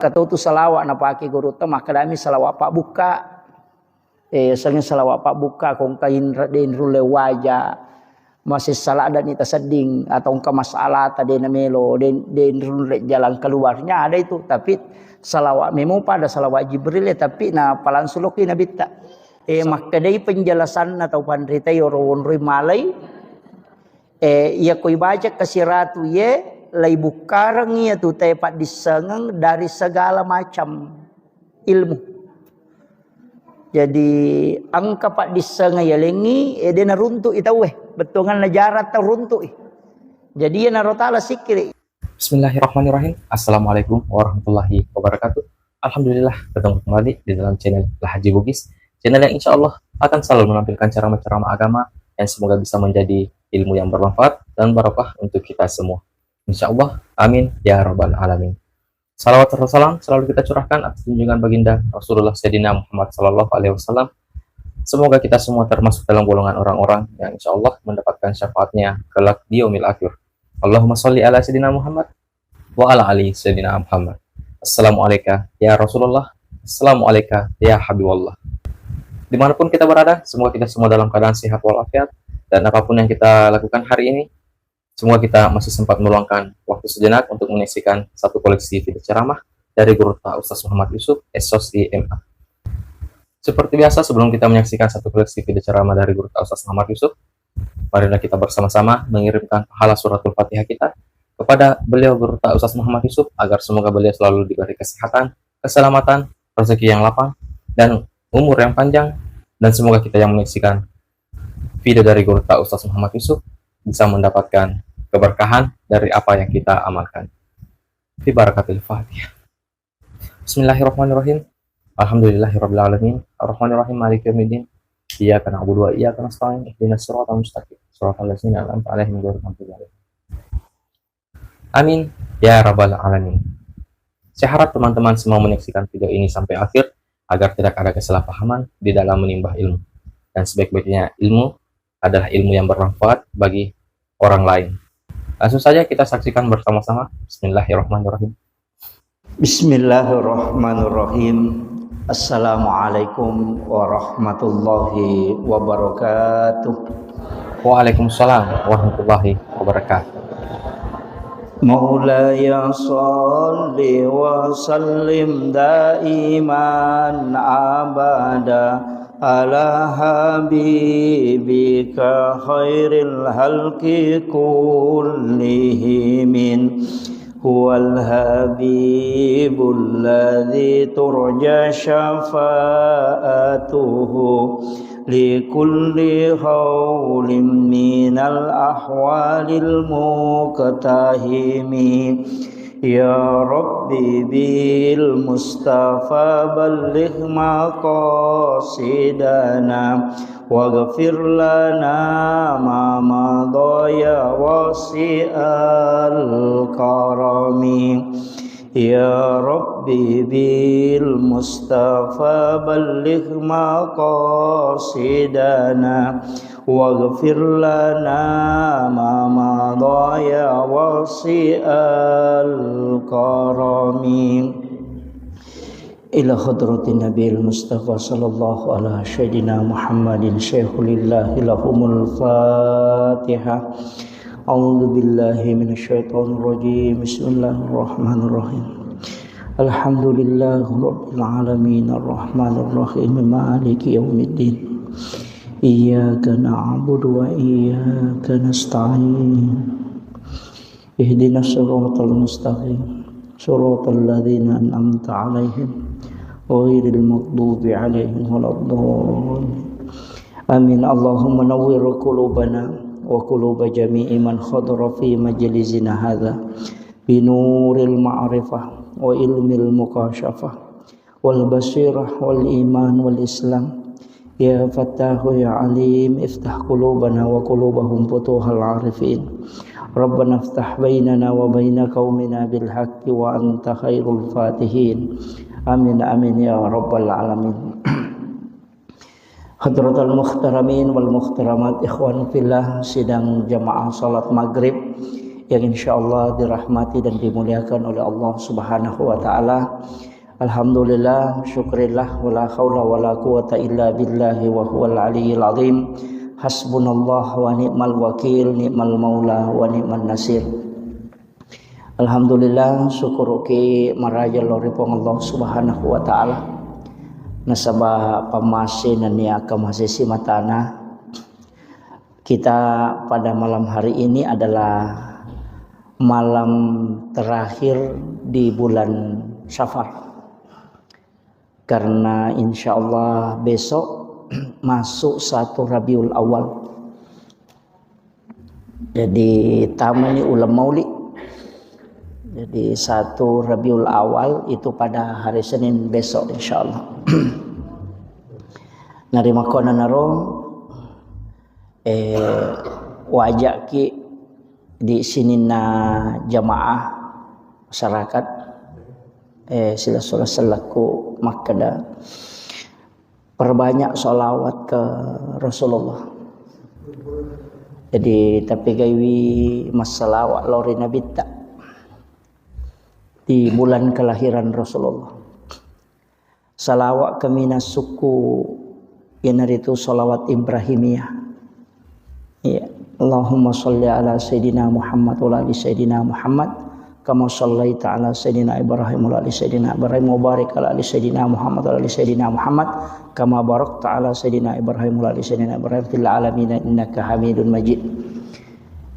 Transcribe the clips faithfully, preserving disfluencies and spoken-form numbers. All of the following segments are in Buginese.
Katau tu salawa napake gurutta, makkedami salawa pabbukka. Eh, sengeng salawa pabbukka, ko engka inre-, de inrulle waja. Masessa laddani tasedding, atau engka masalah ta de namelo, de, de inrulle jalan keluarnya ada itu. Tapi salawa memo pada salawa Jibril, eh, tapi na palangsung lokki nabitta. Eh, makkedai penjelasanna tau panritai oro wonroi malai. Eh, iya ko ibaca kasiratu ye, lai bukkareng iya tu te paddissengeng dari segala macam ilmu. Jadi engka paddissengeng yalengngi, eh, de naruntu'i tauwe. Bettuanganna jarang tau runtu'i. Jadi iya naro tala sikkiri. Bismillahirrahmanirrahim. Assalamualaikum warahmatullahi wabarakatuh. Alhamdulillah, ketemu kembali di dalam channel Lahaji Bugis. Channel yang insya Allah akan selalu menampilkan ceramah-ceramah agama yang semoga bisa menjadi ilmu yang bermanfaat dan barokah untuk kita semua. Insya Allah, amin ya rabbal alamin. Salawat serta salam selalu kita curahkan atas junjungan baginda Rasulullah Sayyidina Muhammad sallallahu alaihi wasallam. Semoga kita semua termasuk dalam golongan orang-orang yang insya Allah mendapatkan syafaatnya kelak di yaumil akhir. Allahumma sholli ala Sayyidina Muhammad wa ala ali Sayyidina Muhammad. Assalamualaikum ya Rasulullah. Assalamualaikum ya Habiballah. Dimanapun kita berada, semoga kita semua dalam keadaan sehat walafiat. Dan apapun yang kita lakukan hari ini, semoga kita masih sempat meluangkan waktu sejenak untuk menyaksikan satu koleksi video ceramah dari Gurutta Ustaz Muhammad Yusuf, S O C M A. Seperti biasa, sebelum kita menyaksikan satu koleksi video ceramah dari Gurutta Ustaz Muhammad Yusuf, marilah kita bersama-sama mengirimkan pahala suratul Fatihah kita kepada beliau Gurutta Ustaz Muhammad Yusuf agar semoga beliau selalu diberi kesehatan, keselamatan, rezeki yang lapang, dan umur yang panjang. Dan semoga kita yang menyaksikan video dari Gurutta Ustaz Muhammad Yusuf bisa mendapatkan keberkahan dari apa yang kita amalkan. Fi barakatil Fatihah. Bismillahirrahmanirrahim. Alhamdulillahirabbil alamin. Arrahmanirrahim. Maliki yaumiddin. Iyyaka na'budu wa iyyaka nasta'in. Ihdinas siratal mustaqim. Siratal ladzina an'amta 'alaihim ghairil maghdubi 'alaihim. Amin ya rabbal alamin. Saya harap teman-teman semua menyaksikan video ini sampai akhir agar tidak ada kesalahpahaman di dalam menimbah ilmu. Dan sebaik-baiknya ilmu adalah ilmu yang bermanfaat bagi orang lain. Langsung saja kita saksikan bersama-sama. Bismillahirrahmanirrahim. Bismillahirrahmanirrahim. Assalamualaikum warahmatullahi wabarakatuh. Waalaikumsalam warahmatullahi wabarakatuh. مولاي صل وسلم دائما أبدا على حبيبك خير الخلق كلهم. هو الحبيب الذي ترجى شفاعته لكل هول من الأهوال المقتحم. يا رب بالمصطفى بلغ مقاصدنا واغفر لنا ما مضى يا واسع الكرم. يا رب بالمصطفى بلغ مقاصدنا واغفر لنا ما مضى يا واسع الكرم. إلى حضرة النبي المصطفى صلى الله على سيدنا محمد شيخ لله لهم الفاتحة. أعوذ بالله من الشيطان الرجيم. بسم الله الرحمن الرحيم. الحمد لله رب العالمين الرحمن الرحيم مالك يوم الدين. إياك نعبد وإياك نستعين. اهدنا الصراط المستقيم. صراط الذين أنعمت عليهم غير المغضوب عليهم ولا الضالين. آمين. اللهم نور قلوبنا وقلوب جميع من حضر في مجلسنا هذا بنور المعرفة وعلم المكاشفة والبصيرة والإيمان والإسلام. يا فتاح يا عليم، افتح قلوبنا وقلوبهم فتوح العارفين. ربنا افتح بيننا وبين قومنا بالحق وأنت خير الفاتحين. آمين، آمين يا رب العالمين. Hadratal muhtaramin wal muhtaramat, ikhwan fillah, sidang jamaah salat maghrib yang insyaallah dirahmati dan dimuliakan oleh Allah Subhanahu wa taala. Alhamdulillah, syukurillah, wala haula wala quwata illa billahi wa huwal aliyyil azim. Hasbunallah wa ni'mal wakil, ni'mal maula wa ni'man nasir. Alhamdulillah, syukuruki maraja lao ri Puang Allah Subhanahu wa taala. Nasaba pammase nennia kamasesi matana. Kita pada malam hari ini adalah malam terakhir di bulan Safar. Karena insya Allah besok masuk satu Rabiul Awal. Jadi tamani uleng mauli. Jadi satu Rabiul Awal itu pada hari Senin besok, insya Allah. Narimakkonanaro, eh, wajaki di sininna jamaah masyarakat, eh, sila-sila sellekku makkeda, perbanyak sholawat ke Rasulullah. Jadi tapegaiwi massalawat lao ri Nabitta di bulan kelahiran Rasulullah. Salawat kaminang sukku iyanaritu salawat Ibrahimiyah. Iya. Allahumma shalli ala Sayyidina Muhammad wa ala ali Sayyidina Muhammad kama shallaita ala Sayyidina Ibrahim wa ala ali Sayyidina Ibrahim wa barik ala ali Sayyidina Muhammad wa ala ali Sayyidina Muhammad kama barakta ala Sayyidina Ibrahim wa ala ali Sayyidina Ibrahim fil alamin innaka Hamidun Majid.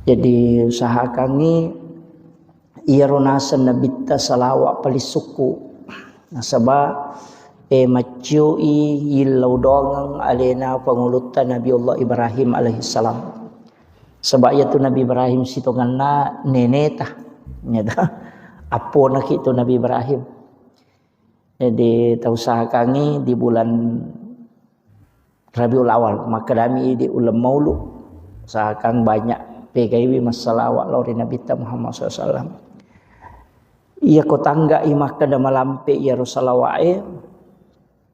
Jadi usahakangngi iyaro naseng Nabitta salawat paling sukku. Nasaba, eh, maccioi yillau doangeng alena pangulutta Nabiullah Ibrahim alaihissalam. Saba iyatu Nabi Ibrahim sitongenna neneta. Nyata. Apponaki tu Nabi Ibrahim. Jadi tausahakangngi di bulan Rabiul Awal, makkedami idi uleng maulu, usahakan banyak pegaiwi massalawat lao ri Nabitta Muhammad sallallahu alaihi wasallam. Iya ko tanggai makkeda malampe iyaro salawat e,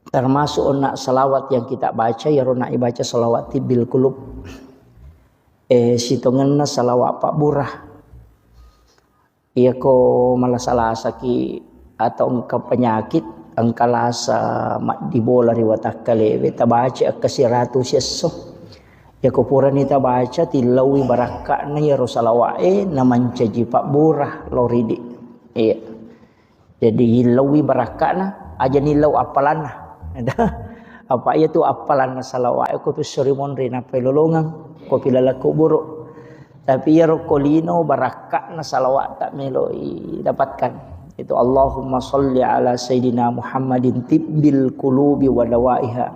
termasuk onna salawat yang kita baca, iyaro na ibaca salawat tibbil kulub. Eh, sitongenna salawat pabbura. Iyako malasa-lasaki atau engka penyakit, engka lasa maddibola ri watakkalewe, tabaca akkasiratu siesso. Iyako purani tabaca, tillaui barakka'na iyaro salawa'e, namancaji pabbura lao ridi. Iya. Jadi, yillaui barakka'na, aja nillau appalanna. Apa iya tu appalanna salawa'e, ko tu sori monri, nappai lolongeng, ko pilalakku buru. Tapi iyaro ko lino barakka'na salawa'ta meloi dapatkan. Itu Allahumma sholli ala Sayyidina Muhammadin tibbil qulubi wa dawaiha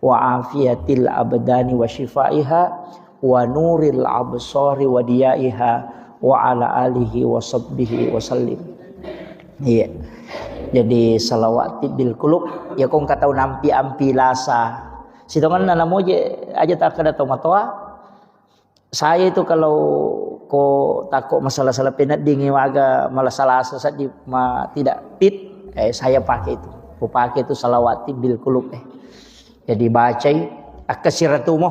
wa afiyatil abdani wa syifaiha wa nuril absari wa diyaiha wa ala alihi wa sahbihi wa sallim. Iya. Jadi salawat tibbil qulub, ya ko engka tau nampi-ampi lasa. Sitongenna namoje aja takkeda tomatoa, saya itu kalau ko takko masalah-salah peneddingi waga malasa-lasa seddi ma tidak fit, eh, saya pakai itu. Ku pakai itu salawat tibbil qulub, eh. Jadi bacai akkasiratumo.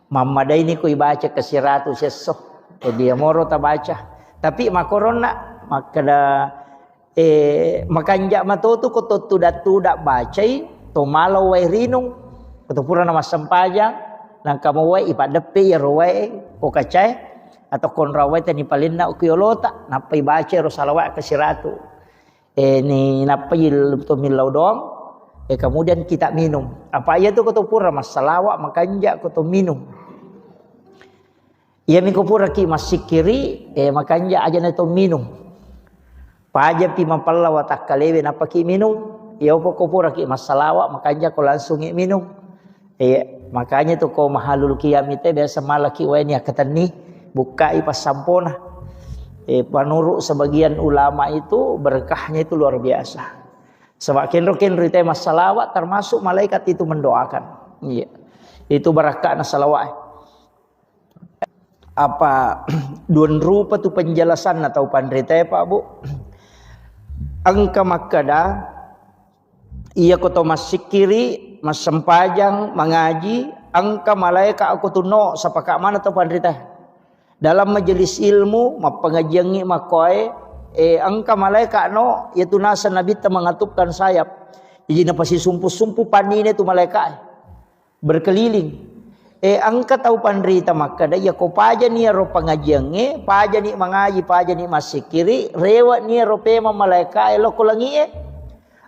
Mammadaini ko ibaca kasiratu siesso. Jadi yamoro tabaca. Tapi makoronna makkeda Eh, makanja matotu ko to tuda-tuda bacai, to malo wae rinung, ko to purana massempajang, nangka mo wae ipaddeppe iyaro wae ko kacae, atau konra wae tani palenna ko yolota, nappai baca ro salawat ke siratu. Eh, ni nappai to millau doang, eh, kemudian kita minum. Apa iya tu ko to pura massalawa, makanja ko to minum. Iyami ko puraki massikkiri, eh, makanja ajana to minum. Pajapi mapella watakkalewe nappaki minum. Iya ko puraki massalawa, makanja ko langsungi minum. Eh, makanya tu ko mahalul qiyami te biasa malaki wae ni akkatenni, bukkai passampona. Eh, menurut sebagian ulama itu berkahnya itu luar biasa. Sebab kenro-kenro te massalawa termasuk malaikat itu mendoakan. Iya. Itu barakka'na salawat. Apa duan rupa tu penjelasanna tau panritae, Pak, Bu. Engka makkeda, iya ko to massikkiri, massempajang, mangaji, engka malaeka ko tunno, sapaka mana tau panritae. Dalam majelis ilmu, mappangajiangngi makkoe, eh, engka malaeka no, yaitu nasa nabitta mengatupkan sayap. Jadi napasisumpu-sumpu panine tu malaeka e. Berkeliling. Eh, engka tau panrita makkeda, iya ko pajani iyaro pangajiangnge, pajani mangaji, pajani massikiri, rewani iyaro pema malaeka e lokko langi e.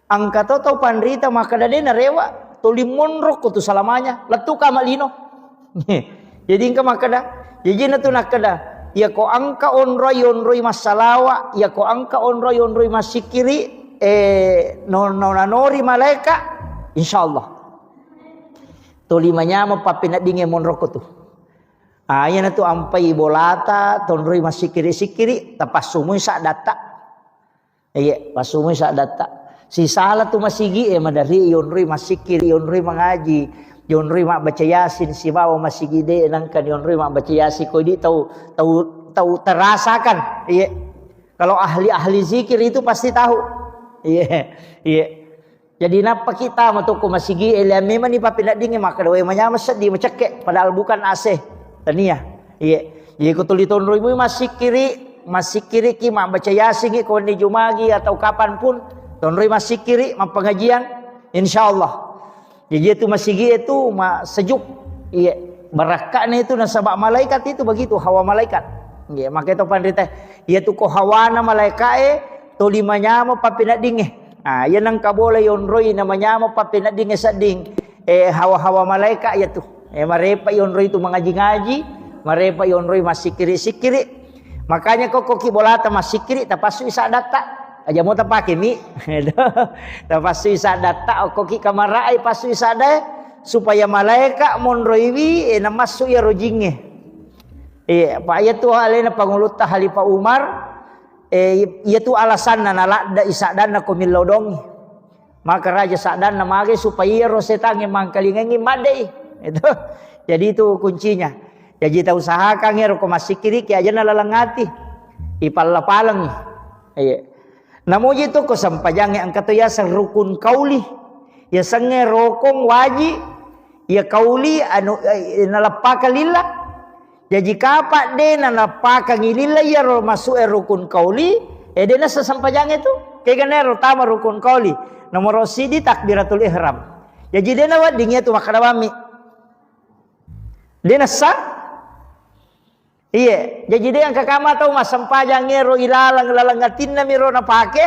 Engka to tau panrita makkeda de narewa, tuli monro ko tu salamanya, lettu kama lino. Jadi engka makkeda, jajina tu nakkeda, iya ko engka onroi, onroi massalawa, iya ko engka onroi, onroi massikiri, eh, no, no, nanori malaeka, insyaallah. Tuli manyameng pappeneddingnge monroko tu. Ah, iyanatu ampai bolata, tonroi massikiri-sikkiri, tapassumui saddatta. Iya, passumui saddatta. Sisala tu masigi e, madari yonroi massikiri, yonroi mangaji, yonroi mabbaca Yasin, sibawa masigi de nangka yonroi mabbaca Yasin, ko idi tau, tau, tau terasakan. Iya. Kalau ahli-ahli zikir itu pasti tahu. Iya, iya. Jadi nappa kita tama tokko masigi e, lea memang ni pappeneddingnge makkeda, "Wae manyameng seddi macekke," padahal bukan A C. Tania. Iya. Jadi ko tuli tonroi mui massikiri, massikiriki, mabbaca Yasingi ko wenni Jumagi atau kapan pun, tonroi massikiri, mappangajian, insyaallah. Jadi itu masigi itu ma sejuk. Iya. Barakka'na itu nasaba malaikat itu begitu, hawa malaikat. Iya, maka itu panrita. Iya tu ko hawana malaika e, tuli manyameng pappeneddingnge. Ah, iya nengka bola yonroi na manyameng pappeneddingnge sedding. Eh, hawa-hawa malaika iya tu. Eh, marepa yonroi tu mangaji-ngaji, marepa yonroi massikiri-sikkiri. Makanya ko, ko ki bolata massikiri, tapassui saddatta. Aja mo tapake mi. Tapassui saddatta, okko ki kamarae, passui saddae, supaya malaika monroiwi, eh, namassu iyaro jingnge. Iya, pa iya tu alena Pangulutta Khalifah Umar, eh, iya tu alasanna naladde i saddanna ko millau dongi. Maka raja saddanna mage supaya iyaro setangnge mangkalingengi maddei. Itu. Jadi itu kuncinya. Jaji tausahakan iyaro ko massikiriki aja nalaleng ati. Ipalla-palengi. Iya. Namuji tu ko sempajangnge engka to yaseng rukun kauli. Yasengnge rokong waji, iya kauli anu, eh, naleppakang lilla. Jaji kapa de nanappakangi lilla iyaro masuk e rukun kauli, eh, de nassa sempajangnge tu. Kegana ero tama rukun kauli. Nomoro sidi takbiratul ihram. Jaji de nawedding iya tu makkeda bammi. De nassa? Iye, jaji de engka kama tau massempajang ero ilaleng, laleng atinna miro napake,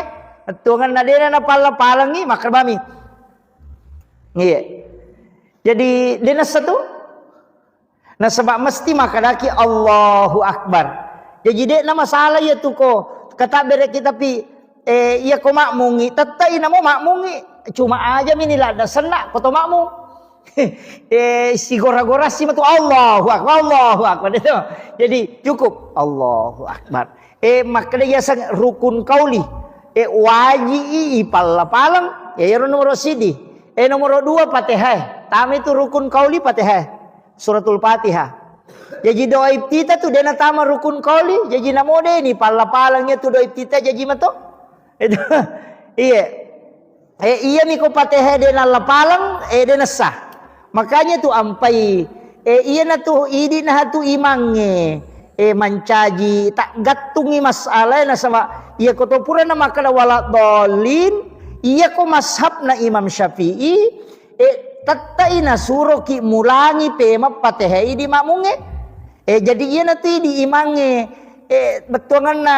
tuangenna dena napalla-palengi, makkeda bammi. Iye. Jadi de nassa tu. Nasaba mesti makkedaki Allahu Akbar. Jaji de na masalah iya tu ko katabbereki, tapi, eh, iya ko makmungi, tettai namo makmungi. Cuma aja mini ladda senna ko to makmung. Eh, sigora-gora si matu Allahu Akbar, Allahu Akbar. Itu. Jadi cukup Allahu Akbar. Eh, makkeda yaseng rukun kauli. Eh, waji i ipalla-paleng. Ya, iyaro nomoro sidi. Eh, nomoro dua Fatihah. Tama itu rukun kauli Fatihah. Suratul Fatihah. Jaji doa iftitah tu de natama rukun kauli. Jaji namo de ni palla-paleng iya tu doa iftitah jaji mato. Itu. Iya. Eh, iyami ko Fatihah de nalla-paleng, eh, de nessa. Makanya tu ampai, eh, iyana tu idi nah tu imangnge, eh, mancaji taggattungi masalah nasaba iya ko to purana makkeda wala dhalin, iya ko mazhabna Imam Syafi'i, eh, tettai nasuroki mulangi pema Fatihah idi makmungnge. Eh, jadi iyana tu idi imangnge, eh, bettuanganna,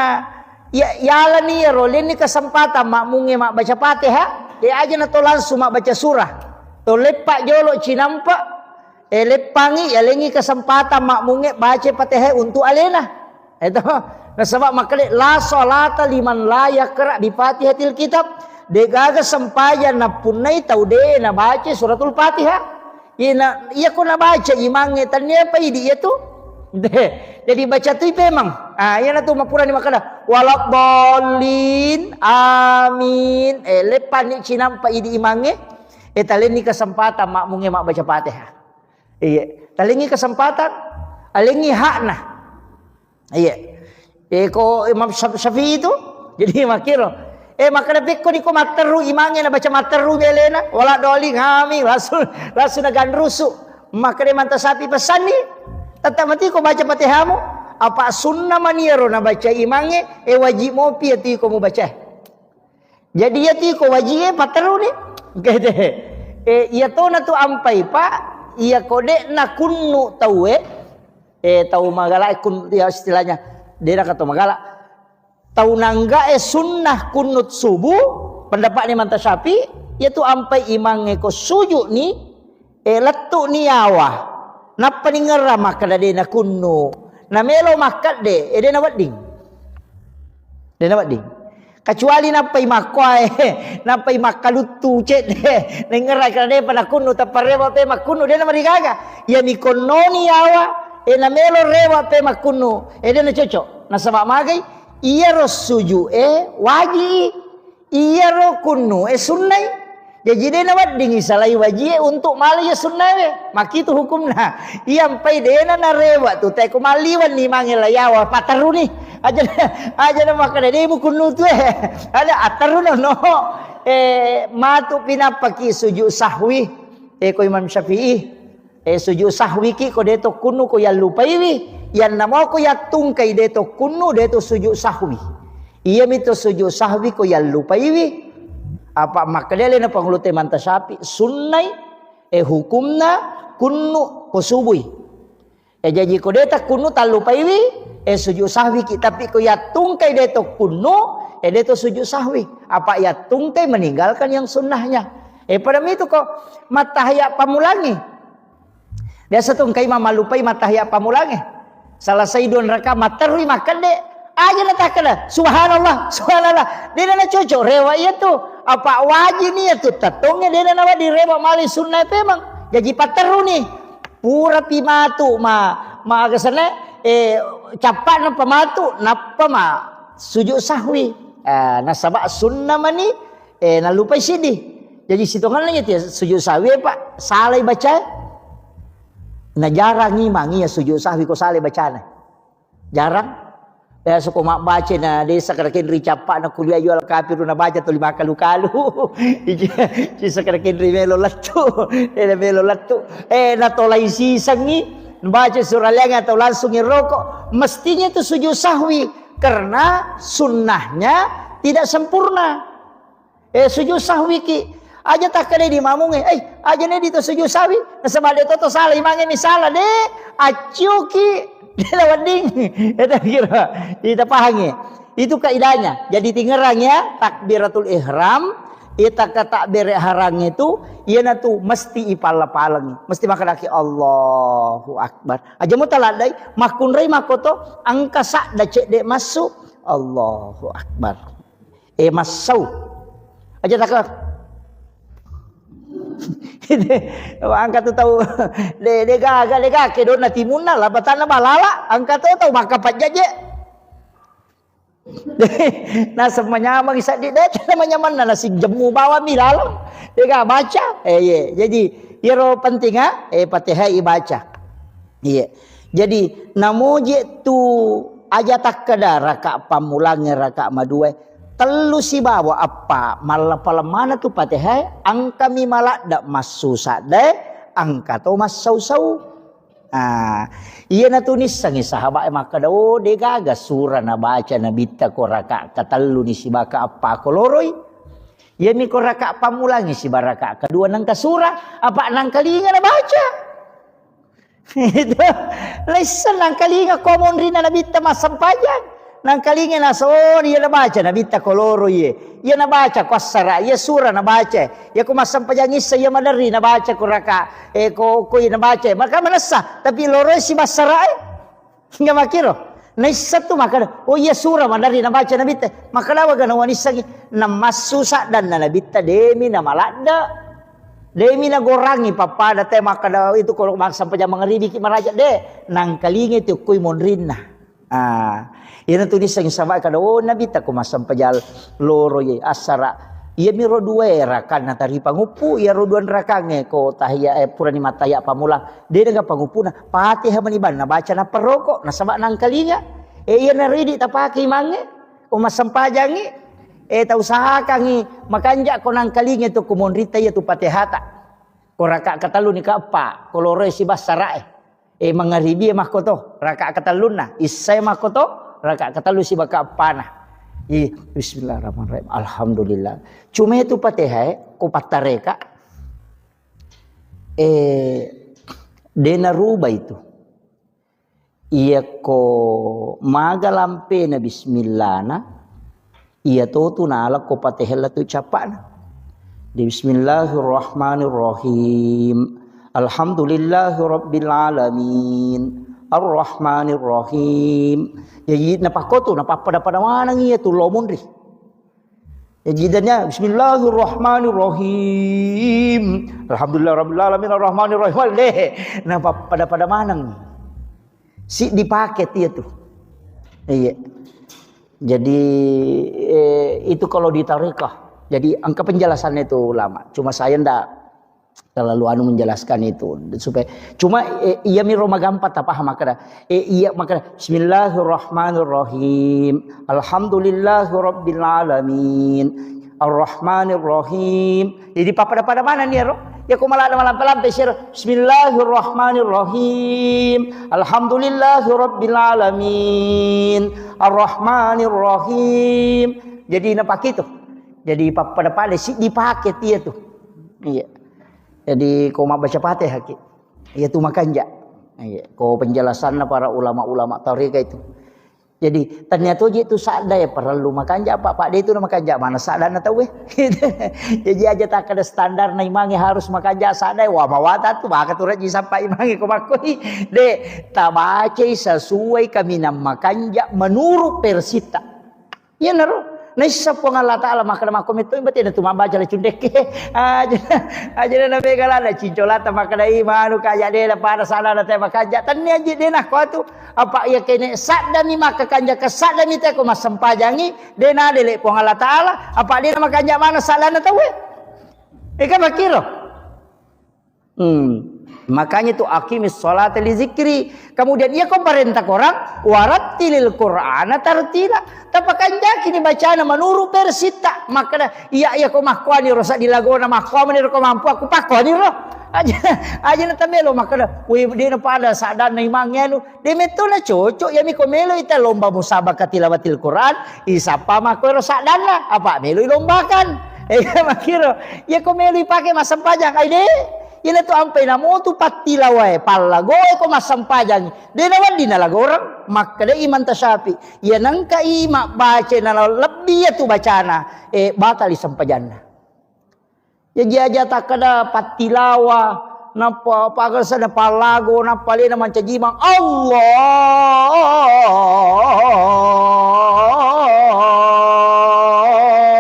ya, yalani iyaro, lenni kesempatan makmungnge mabbaca Fatihah, eh, aja na to langsung mabbaca surah. To leppa jolo cinampa, eh, leppangi, yalengi kesempatan makmungnge baca Fatihah untuk alena. Itu. Nasaba makkeda, "La salata liman la yaqra bi Fatihatil Kitab." De gaga sempajang nappunnai tau de nabaca suratul Fatihah. Ina, iya ko nabaca imangnge, tania pa idi iya tu. De. Jadi baca tu pemang. Ah, iyana tu mappurani makkeda, "Waladdallin, amin." Eh, leppani cinampa idi imangnge. Eh, talenni kesempatan makmungnge mabbaca Fatihah. Iya, talengi kesempatan, alengi hakna. Iya. Eh, ko Imam Syaf-, Syafi'i itu, jadi makkiro. Eh, makkeda pekko ni ko matteru imangnge nabaca matteru belena, wala doli ngami, langsung, langsung naganrusu. Makkeda manta sapi pesanni, tetap mati ko baca Fatihahmu. Apa sunnah mani iyaro nabaca imangnge, e wajib mopi iyatu iko mubaca. Jadi iyatu iko wajib e paterruni. Kede. E, iya tona tu ampai, Pak, iya ko de'na kunnu tauwe, e, tau magala e kun-, ya istilahnya, de'na ka tau magala. Tau nanggae sunnah kunnut subuh, pendapatna Imam Syafi'i, iyatu ampai imangnge ko suju'ni, e, lettu'ni yawa. Nappa ningerra makkeda de nakunnu. Namelo makkedde, e, de nawedding. De nawedding. Kecuali nappai makkuae, nappai makkaluttu cedde. Ningerra kena depa nakunnu, tappa rewa pe makkunnu, de namarigaga. Iyami konnoni yawa, e, namelo rewa pe makkunnu, e, de nacocok. Nasaba magai, iyaro suju'e waji'i, iyaro kunnu'e sunnai. Jaji de naweddingi salai wajie untuk malai iya sunnae. Makitu hukumna. Iya mpai dena narewa tu, te ko malliwan ni mange la yawa paterruni. Aja, aja na makkeda de mu kunnu tu e. Ada aterru no, no. E, matu pinappaki sujud sahwi. E, ko Imam Syafi'i. E, sujud sahwi ki ko de to kunnu ko yallupaiwi, yanna mo ko yattungkai de to kunnu de to sujud sahwi. Iyami to sujud sahwi ko yallupaiwi. Apa makkedele na pangulu te manta syafi sunnai, e, hukumna kunnu ko subui. E, jaji ko de ta kunnu tallupaiwi, e, sujud sahwi ki, tapi ko yattungkai de to kunnu, e, de to sujud sahwi. Apa yattungkai meninggalkan yang sunnahnya. E, pada mitu ko mattahiyat pamulangi. Biasa tu engkai mammalupai mattahiyat pammulangnge. Salasai dua raka matterui makkedde. Aja natakkeda, "Subhanallah, subhanallah." Dena nacocok rewa iya tu. Apa wajib ni iya tu tettongnge dena nawedding rewa mali sunnae pemeng. Jaji patteruni. Purapi matu ma, ma aga senna, eh, cappa'na pamatu, nappa ma sujud sahwi. Eh, nasaba sunna mani, eh, nallupai siddi. Jaji sitongenna iya tu sujud sahwi, Pak, salai bacae. Na jarang imang iya sujud sahwi ko salai bacana. Jarang. Biasa ko mabbaca na desa karakenri cappa'na kuliah jual kapiru na baca tuli makalu-kalu. Ci sakarakenri melo lettu. Eh, melo lettu. Eh, na tolai sisengi. Baca surah Al-An'am atau langsung roko. Mestinya itu sujud sahwi. Karena sunnahnya tidak sempurna. Eh, sujud sahwi ki. Aja takkeda di mamungnge, "Eh, aja ne di to sujud sahwi." Nasaba de to to sala imangnge misala de. Accio ki. De la wedding. Eta kira. Ita pahangi. Itu kaidahnya. Jadi tingerang ya, takbiratul ihram, ita ke takbir ihram itu, iyana tu mesti ipala-palangi. Mesti makkedaki Allahu Akbar. Aja mu taladdai, makkunrai makoto, engka sadda cedde massu. Allahu Akbar. Eh, massau. Aja taka. Angka tu tau de, de gaga, de gaga, kedona timunna, labatanna balala, angka tu tau maka pajjaje. Naseng manyameng saddi de, manyameng na nasi jemmu bawang mi laleng. De gaga baca. Eh, iya. Jadi, iyaro penting, ah, eh, Fatihah ibaca. Iya. Jadi, namoje tu aja takkeda raka pammulangnge, raka maduae, tellu sibawa eppa, mallapa-lemmana tu Fatihah, engkami maladde massu sadde, engka to massau-sau. Ah, iyana tu nissengi sahabat e makkeda, "Oh, de gaga sura nabaca Nabitta ko raka katellu ni sibaka eppa ko loroi." Iyami ko raka pammulangnge siba raka kedua nengka sura, apa nangkalinga nabaca. Itu. Laissa nangkalinga ko monrinna Nabitta massempajang. Nangkalinga naso, oh, iya nabaca Nabitta ko loro iye. Iya nabaca ko assara, iya sura nabaca. Iya ko massempajang issa iya maderri nabaca ko raka, eh, ko, ko iya nabaca. Maka manessa, tapi loro si bassara, eh. Enggak makiro. Naissa tu maka, oh iya sura maderri nabaca Nabitta. Maka lawa gana wanissangi. Namassu saddanna Nabitta demi namaladda. Demi nagorangi pappada te makkada itu ko massempajang mangaribi ki maraja de, nangkalinga tu koi monrinna. Ah, iyana tu nissengi sahabat kada, oh, Nabitta ko massempajang loro ye, assara. Iya miro dua rakanna tari panguppu, iya ro dua rakangnge ko tahiyya, eh, purani mattahiyya pammulang. De dengan panguppuna, Fatihah mani banna baca na peroko, nasaba nangkalinga. Eh, iya naridi tapake imangnge, ko massempajangi, eh, tausahakangi makanja ko nangkalinga tu ko monrita iya tu Fatihata. Ko raka katellu ni kaeppa, ko loro si bassara e. Eh, mangaribi makkoto, raka' katellunna. Isai makkoto, raka' katellu sibawa keeppana. Ih, bismillahirrahmanirrahim. Alhamdulillah. Cuma itu Fatihah, eh, ko pattareka. Eh, dena rubah itu. Iyakko maga lampena bismillahna, iya totu nala ko Fatihah tu cappa'na. Di bismillahirrahmanirrahim. Alhamdulillahi rabbil alamin. Arrahmanirrahim. Jadi napakkotu, napappada-pada maneng iya tu lo munri. Jadi dania bismillahirrahmanirrahim. Alhamdulillah rabbil alamin arrahmanirrahim. Deh, napappada-pada maneng. Si dipakai dia tu. Iya. Jadi eh, itu kalau di tarekah. Jadi engka penjelasannya itu ulama. Cuma saya ndak terlalu anu menjelaskan itu supaya cuma eh, iya miro magampa tapaham makkeda eh, iya makkeda bismillahirrahmanirrahim alhamdulillahirabbil alamin arrahmanirrahim. Jadi pappada-pada maneng ni ro. Ya ko maladde malampe-lampe siro bismillahirrahmanirrahim alhamdulillahirabbil alamin arrahmanirrahim. Jadi napake itu. Jadi pappada-pada si dipakai dia tu. Iya. Jadi ko mabbaca Fatihah ki. Iya tu makanja. Iya. Ko penjelasanna para ulama-ulama tarekat itu. Jadi ternyata je tu sadda ya perlu makanja apa Pak dia tu makanja mana sadda na tahu eh. Jadi aja tak ada standar na imangi harus makanja sadda wah mawata tu maka tu raji sampai imangi ko makkoi de tabacai sesuai kaminang makanja menurut persita. Iyanaro naissa Puang Allah Ta'ala makkeda makko metto berarti na tu mabbaca le cundekke. Aja aja na mega lana cincolata makkeda i manu kaja de na pada sana na te makanja tenni aji de na ko atu apa iya kene saddami makkakanja ke saddami te ko massempajangi de na dele Puang Allah Ta'ala apa de na makanja mana salana tawe. Eka makiro. Hmm. Makanya tu aqimis sholata li zikri. Kemudian iya ko parentah korang warattilil Qur'ana tartila. Tapakanjaki ni bacana menurut versitta. Makkeda iya iya ko makkuani ro saddi lagona makkuani ro ko mampu aku pakkuani ro. Aja aja na tamelo makkeda we dena pada sadanna imangnge anu. De metto na cocok, iyami ko melo ita lomba musabaqah tilawatil Quran, isappa makkuero saddanna, apa melo ilombakan. Eh, makiro, iya ko melo ipake massempajang, ai de, ina tu ampai namotu pattilawae, pallagoe ko massempajang, de na wedding nalagoreng, makkeda Imam Tasyafi, iya nengka i mabbaca na lebbi iya tu bacana, eh, batali sempajanna. Jaji aja takkeda pattilawa, nappa pagasana pallago, nappa alena mancajimang,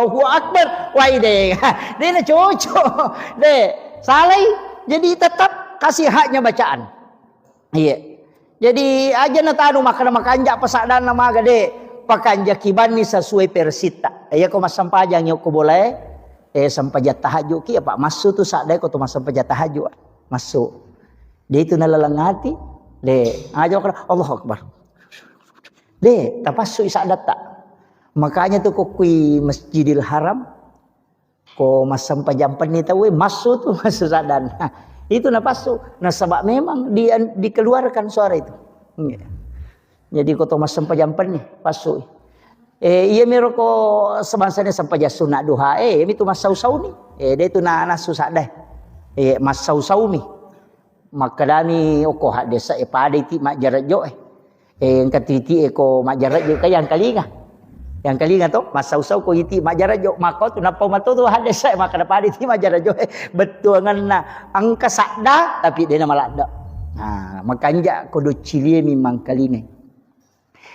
Allahu Akbar. Wai de, de na cocok. De, salai. Jadi tetap kasih haknya bacaan. Iya. Jadi aja na tanu makkeda makanja pasaddanna maga de. Pakanja kibanni sesuai versitta. Iya ko massempajang yokko bolae. Eh sempajang tahajud ki apa massu tu sadda ko tu massempajang tahajud. Massu. De itu nalaleng ati. De aja makkeda Allahu Akbar. De tapassu i saddatta. Makanya tu ko kui Masjidil Haram Ko massempajang penni tauwe, massu tu, massu saddanna. Itu napassu. Nasaba memang di, dikeluarkan suara itu. Iya. Jadi ko to massempajang penni, passu. Eh, iya miro ko sebangsana sempajang sunat duha, eh, iya mitu massau-sauni. Eh, de tu na, nassu sadda. Eh, massau-saumi. Makkedami okko haddesa e pada iti majjarejjo e. Eh, engka tu iti e ko majjarejjo ka yang kalinga. Yang kalinga to, massau-sau ko iti majjarejjo, makko tu nappa mato tu haddesa e makkeda pada iti majjarejjo e. Bettuangenna engka sadda tapi dena maladde. Nah, makanja ko doccilie mi mangkalinga.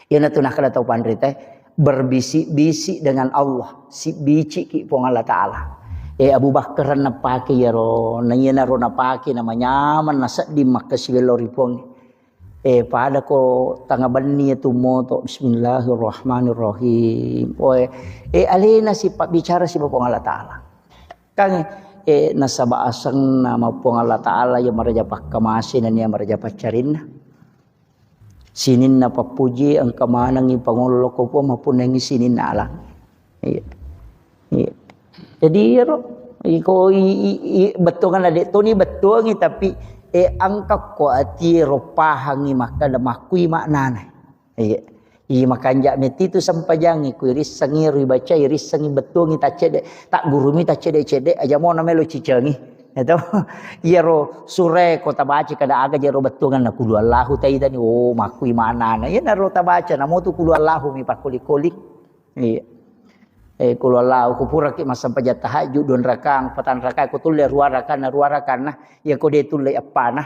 Iyanatu nakkeda tau panrita e, berbisik-bisik dengan Allah, sibbiciki Puang Allah Ta'ala. Eh, Abu Bakar napake iyaro, na iyanaro napake namanyameng nasedding makkasiwello ri Puang. Eh, pada ko tanga benni tu moto, Bismillahirrahmanirrahim. Oe, eh, alena sipabbicara siba Puang Allah Ta'ala. Kan, eh, nasaba aseng nama Puang Allah Ta'ala iya maraja pakkamase nennia maraja paccarinna. Sininna pappuji engka manengngi pangollo ko Puang mappunnangngi sininna alang. Iya. Iya. Jadi iyaro iko i, i, i, bettuangan ade toni bettuangi tapi E, engka ko atie ro pahangi makkeda makkui maknana. Iya. Iya, makanja metitu sempajangi, kui rissengi, ribacai, rissengi, bettuangi, taccede, taggurumi, taccede-cede, aja mo namelo cicengi. Itu. Iyaro sure ko tabaca kada aga jero bettuanganna, kulu Allahu taitani, oh, makkui maknana. Iyanaro tabaca, namo tu kulu Allahu mi pakkoli-koli. Iya. Eh, kulu Allahu, ku puraki massempajang tahajud, dua rakang, patang rakang, ku tulle rua rakanna, rua rakanna. Iya, ko de tulle eppana.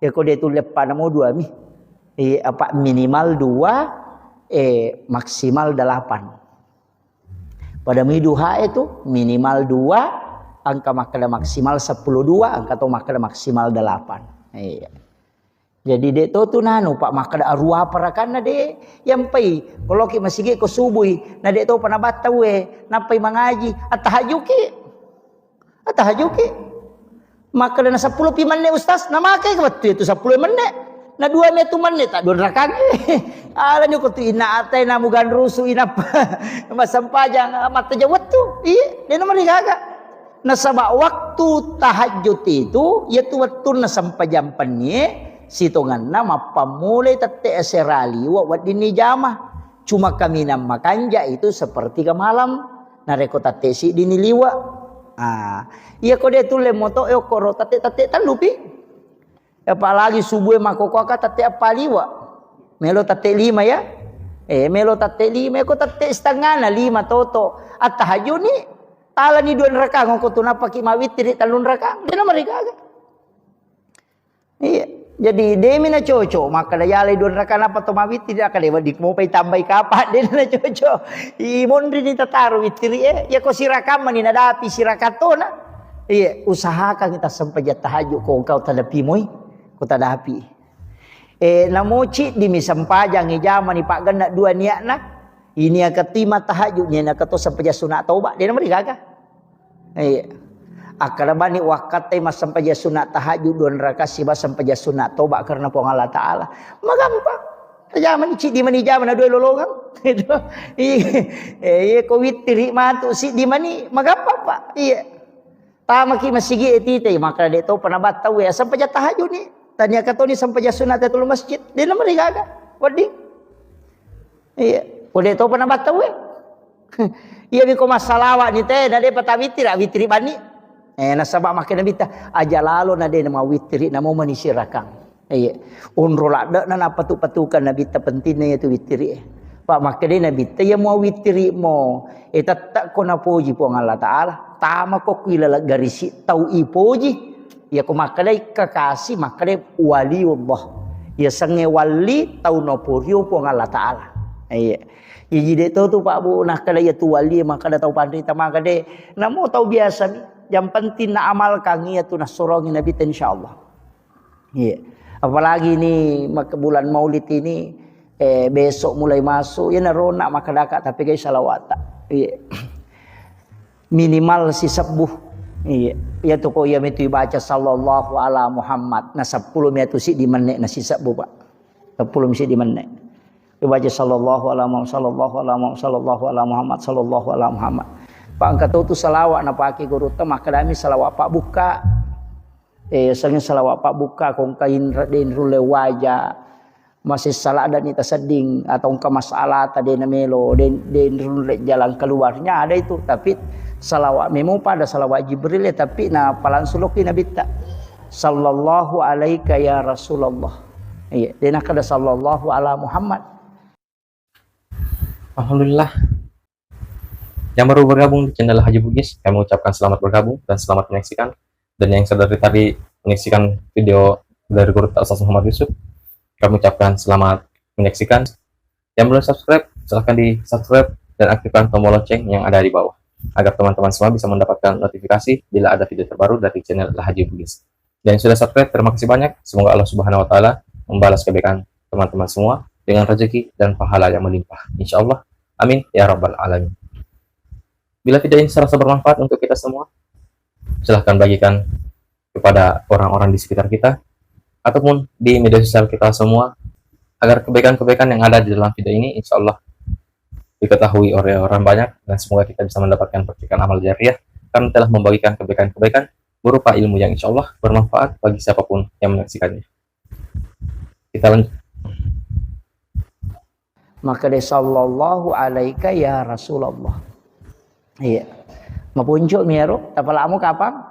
Iya, ko de tulle eppana mo dua mi. Eh, apa minimal dua, eh, maksimal delapan. Pada mi duha itu minimal dua, engka makkeda maksimal sepuluh dua, engka to makkeda maksimal delapan. Iya. Jadi, de to tu nanu, Pak, makkeda arua parakanna de. Yampai, ko loki masigi ko subui, na de to pa nabatta we, nappai mangaji, attahajuki. Attahajuki. Makkeda na seppulo pi menne, Ustaz, na make wettu itu seppulo menne. Na dua metu menne, tak dua rakang. Ala ni ko tu ina atai namu ganrusu inappa. Masempajang, mattaja wettu. Iya, de na marigaga. Nasaba waktu tahajud itu, yaitu wettunna sempajang pennie, sitongenna mappammulai tette asera liwa weddinni jama. Cuma kaminang makanja itu sepertiga malam. Narekko tette siddini liwa. Ah, iya ko de tulle moto e okkoro tette-tette tellupi. Apalagi subuh e makkokkoe ka tette eppa liwa. Melo tette lima ya. Eh, melo tette lima, ko tette setengana lima toto. Attahajuni talani dua rakang, ko tu napaki mawittiri tellung rakang. De na marigaga. Iya. Jadi demi na cocok, makkeda yalai dua rakang apa to mawittiri, akkeda wedding mopai tambai kapa, de na cocok. I monri ni tataro wittiri e. Ya ko sirakang mani nadapi sirakang tona. Iya, usahakan kita sempajang tahajud ko engkau tadapi moi. Ko tadapi. Eh, namo ciddi mi sempajang, ijamani paggenna dua niatna. Ini akatima tahajud, ini akato sempajang sunat toba, de na marigaga. Iya. Akkeda bani wakkatte massempajang sunat tahajud dua rakaat siba sempajang sunat toba karena Puang Allah Ta'ala. Magampang. Tajamani ciddi mani jamana dua lolongang. Itu. Iya. Eh, iya ko wittiri matu siddi mani, magampang, Pak. Iya. Tamaki masigi e tite, maka de to panabatta we, asempajang tahajud ni. Tania katoni sempajang sunat tahiyatul masjid. De na marigaga. Wedding. Iya. Ko de to panabatta we. Iya, biko massalawa ni te, na de pata wittiri, wittiri bani. Eh, nasaba makkeda Nabitta, aja lalo na de na mawittiri, namo mani sirakang. Iya. Onro ladde'na nappatu-patukan Nabitta pentingna iyatu wittiri e. Pak, makkedai Nabitta, iya mo wittiri mo, eh, tette ko napoji Puang Allah Ta'ala. Tamako kui laleng garisi tau ipoji. Iya ko makkedai kekasih, makkedai waliullah. Iya sengnge wali tau naporio Puang Allah Ta'ala. Iya. Iya, jadi de to tu, Pak, Bu, nakkeda iyatu wali, makkeda tau panrita, makkeda de. Namo tau biasa mi. Yang penting na amalkan iyatu nassurongi Nabitta, insyaallah. Iya. Apalagi ini mak-, bulan Maulid ini, eh, besok mulai masuk, ya narona makkedaka tapi guys salawata. Iya. Minimal sisebbu. Iya. Iya tu ko iya mitu ibaca sallallahu ala Muhammad. Na seppulo mitu siddi menne na sisebbu, Pak. Seppulo mi siddi menne. Ibaca sallallahu ala Muhammad, sallallahu ala Muhammad, sallallahu ala Muhammad, sallallahu ala Muhammad. Pak, engka to tu salawat napake gurutta, makkedami salawat pabbukka. Eh, sengnge salawat pabbukka, ko engka inre-, de nrulle waja, masessa ladani tasedding, atau engka masalah ta de namelo, de, de nrulle jalan keluarnya ada itu. Tapi salawat memo pada salawat Jibril ya, tapi na palangsung lokki Nabitta. Sallallahu alaika ya Rasulullah. Iya, de nakkeda sallallahu ala Muhammad. Alhamdulillah. Yang baru bergabung di channel Haji Bugis, kami ucapkan selamat bergabung dan selamat menyaksikan. Dan yang sudah dari tadi menyaksikan video dari guru Ustaz Muhammad Yusuf, kami ucapkan selamat menyaksikan. Yang belum subscribe, silahkan di-subscribe dan aktifkan tombol lonceng yang ada di bawah, agar teman-teman semua bisa mendapatkan notifikasi bila ada video terbaru dari channel Haji Bugis. Dan yang sudah subscribe, terima kasih banyak. Semoga Allah Subhanahu wa Ta'ala membalas kebaikan teman-teman semua dengan rezeki dan pahala yang melimpah. Insya Allah. Amin. Ya Rabbal Alamin. Bila video ini serasa bermanfaat untuk kita semua, silahkan bagikan kepada orang-orang di sekitar kita ataupun di media sosial kita semua, agar kebaikan-kebaikan yang ada di dalam video ini, insya Allah, diketahui oleh orang banyak, dan semoga kita bisa mendapatkan percikan amal jariah karena telah membagikan kebaikan-kebaikan berupa ilmu yang insya Allah bermanfaat bagi siapapun yang menyaksikannya. Kita lanjut. Makkeda, "Sallallahu alaika ya Rasulullah." Iya. Mapuncu mi ero, tapalamu kapang?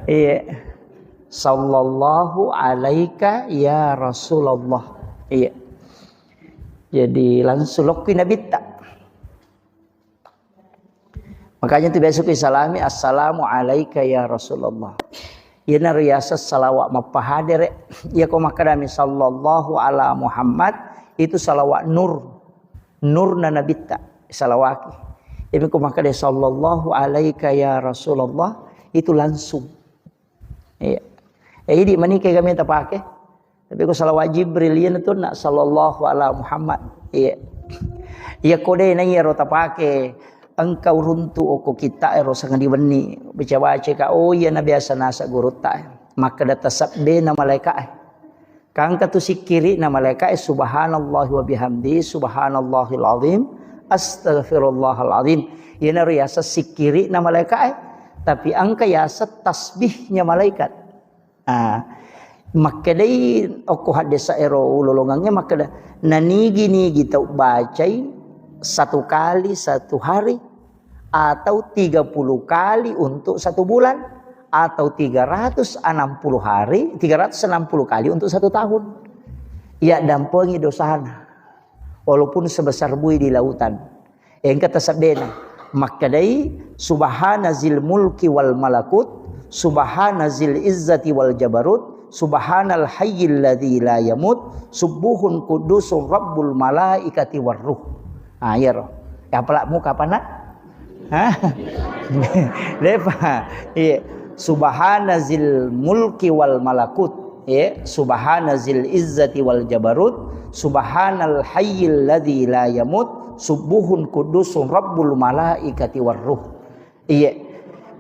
Iya. "Sallallahu alaika ya Rasulullah." Iya. Jadi langsung lokki nabitta. Makanya tu biasa ku salami, "Assalamu alaika ya Rasulullah." Iyanaro yaseng salawat mappahadere. Iya ko makkedami, "Sallallahu ala Muhammad," itu salawat nur. Nurna nabitta salawaki. Iyami ko makkeda, "Sallallahu alaika ya Rasulullah," itu langsung. Iya. Eh, idi manike kami tapake. Tapi ko salawat Jibril, iya natunna, "Sallallahu ala Muhammad." Iya. Iya ko de na iyaro tapake, engka uruntu oko kita ero sangadi wenni. Baca-baca ka, oh iya na biasa nasa gurutta. Makkeda tasabbena malaika. Kangka tu sikkiri'na malaika'e, "Subhanallahi wa bihamdi, subhanallahil azim, astaghfirullahal azim." Iyanaro yaseng sikkiri'na malaika'e, tapi engka yaseng tasbihnya malaikat. Ah, makkedai okko haddesa ero ulolongangnge makkeda, "Nanigi-nigi tau bacai satu kali satu hari, atau tiga puluh kali untuk satu bulan, atau tiga ratus enam puluh hari, tiga ratus enam puluh kali untuk satu tahun. Iya dampengi dosana, walaupun sebesar bui di lautan." Engka tasabbena. Makkedai, "Subhana zil mulki wal malakut, subhana zil izzati wal jabarut, subhanal hayyil ladzi la yamut, subbuhun qudusun rabbul malaikati war ruh." Ah, iyaro. Ya, apalak muka apa, Nak? Hah? Lepa. Iya. "Subhana zil mulki wal malakut." Iya. "Subhana zil izzati wal jabarut. Subhanal hayyil ladzi la yamut. Subbuhun qudusun rabbul malaikati war ruh." Iya.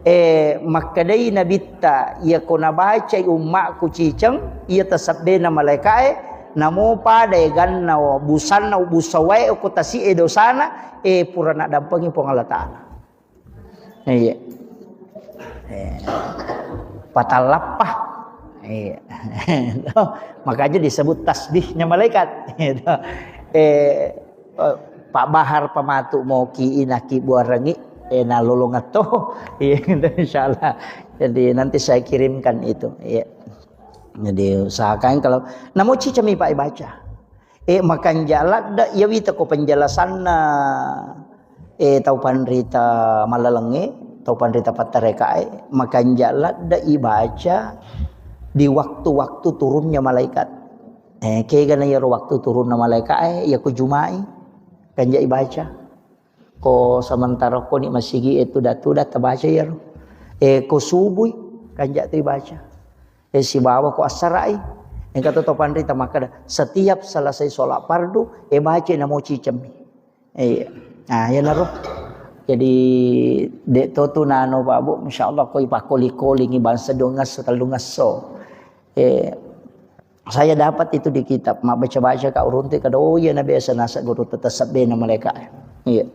Eh, makkedai nabitta, "Iya ko nabacai ummakku ciceng, iya tasabbena malaikae, namo pada eganna, busanna, busawae ko tasi'e dosana, eh, pura nadampengi Puang Allah Ta'ala." Iya. Eh, patallappa. Iya. Makanya disebut tasbihnya malaikat. Eh, eh, Pak Bahar pamatu moki inaki buarangi, eh, nalolongatto. Iya, gitu, insyaallah. Jadi nanti saya kirimkan itu. Iya. Jadi usahakan kalau namo cicami Pak baca. Eh, makanja ladde iya wita ko penjelasanna, eh, tau panrita mallalengnge, tau panrita pattarekae, makanja ladde ibaca di waktu-waktu turunnya malaikat. Eh, kegana iyaro waktu turunna malaikae, iya ko Jumai, kanja ibaca. Ko sementara ko ni masigi e tuda-tuda tabaca iyaro. Eh, ko subui, kanja tu ibaca. Eh, sibawa ko assarai. Engka to, to panrita makkeda, setiap selesai sholat fardu, eh, baca namo cicemmi. Iya. Nah, iyanaro. Jadi, de to tu nano, Pak Bu, insyaallah ko ipakkoli-kolingi bangsa dua ngesso, tellu ngesso. Eh, saya dapat itu di kitab, mabbaca-baca ka uruntu kada, oh iya, na biasa nasa guru tetap sabbe na mereka. Iya.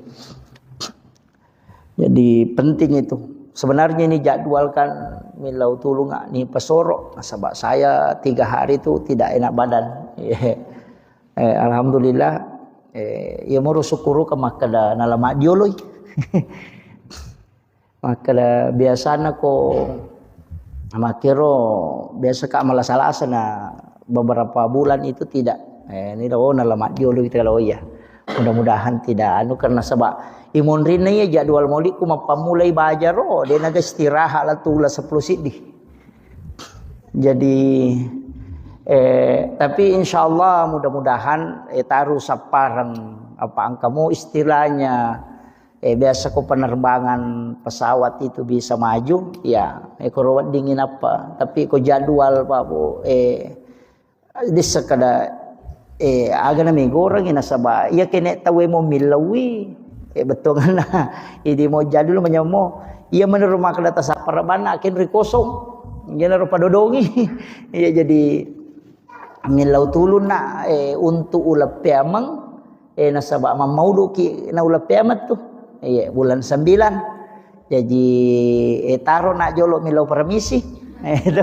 Jadi penting itu. Sebenarnya ini jadwalkan millau tulung ni pasoro, nasaba saya tiga hari itu tidak enak badan. Eh, alhamdulillah, eh, ya moro syukuru ke makkeda nalama dioloi. Makkeda biasana ko makkero biasa ka malasa-lasa na beberapa bulan itu tidak. Eh, ini oh nalama dioloi kita kalau iya. Mudah-mudahan tidak anu karena sebab imonrinna iya jadwal mauliku mappammulai bajaro, de naga istirahat la tula sepuluh siddi. Jadi, eh, tapi insyaallah mudah-mudahan, eh, taru sappareng apa angkamu istilahnya, eh, biasa ko penerbangan pesawat itu bisa maju, ya, eh, ko weddingin apa, tapi ko jadwal Pak Bu, eh, dessa kada, eh, aga na megorangi nasaba iya kene tauwe mo millaui, eh, bettuanna idi mo jadul manyammo. Iya menurut makkeda tasappara banna akin ri kosong. Iya naro padodongi. Iya jadi millau tulunna, eh, untuk ulappeameng, eh, nasaba mammauduki na ulappeameng tu. Iya bulan sembilan. Jaji, eh, taro na jolo milo permisi. Eh, itu.